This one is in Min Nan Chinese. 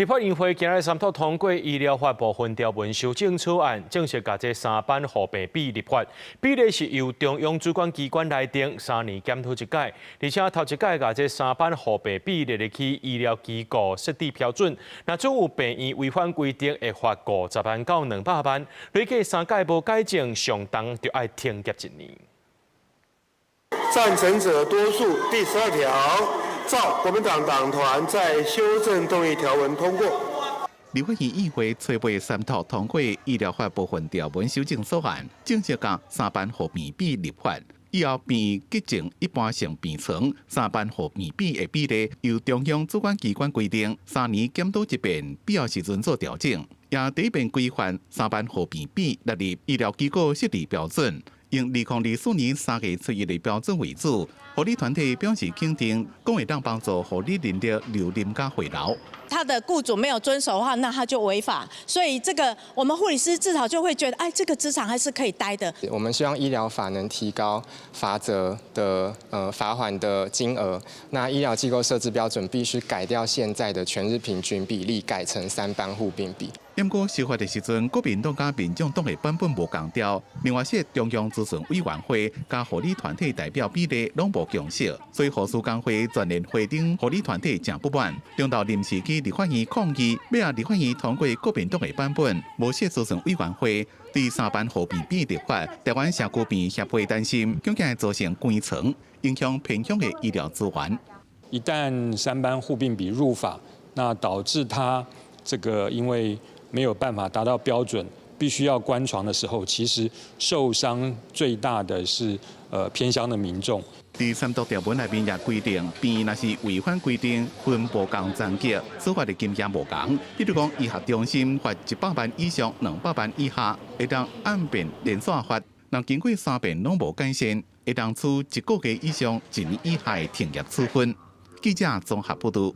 立法院會今日三讀通過醫療法部分條文修正草案，正式共這三班護病比立法。比例是由中央主管機關來定，3年檢討一擺，而且頭一擺共這三班護病比列入去醫療機構設置標準。若準有病院違反規定，會罰50萬到200萬。累計三擺無改正，上重就愛停業一年。贊成者多數，第12條，照國民黨黨團再修正動議條文通過。立法院議會初步三讀通過醫療法部分條文修正草案，正式共三班護病比立法。以後病院急症一般性病床三班護病比的比例，由中央主管機關規定，3年檢討一遍，必要時陣做調整。也第一遍規範三班護病比納入醫療機構設置標準，用2024年3月初一的標準為主。護理團體表示肯定，講會當幫助護理人力留任佮回流。他的雇主沒有遵守的話，那他就違法。所以這個我們護理師至少就會覺得，哎，這個職場還是可以待的。我們希望醫療法能提高罰則的罰鍰的金額。那醫療機構設置標準必須改掉現在的全日平均比例，改成三班護病比。不過修法的時陣，國民黨佮民眾黨的版本無仝調，另外設中央諮詢委員會佮護理團體代表比例攏無共識，所以護士工會全聯會頂護理團體誠不滿，中晝臨時去立法院抗議，尾仔立法院通過國民黨的版本，無設諮詢委員會對三班護病比立法，台灣社區病院協會擔心，恐驚會造成關床，影響偏鄉的醫療資源。一旦三班護病比入法，那導致他這個因為沒有辦法達到標準，必須要關床的時候，其實受傷最大的是偏鄉的民眾。佇三讀條文內面也規定，病院若是違反規定，分無仝層級，處罰的金額無仝。比如講，醫學中心罰100萬以上200萬以下，會當按遍連續罰；若經過三遍攏無改善，會當處一個月以上一年以下的停業處分。記者綜合報道。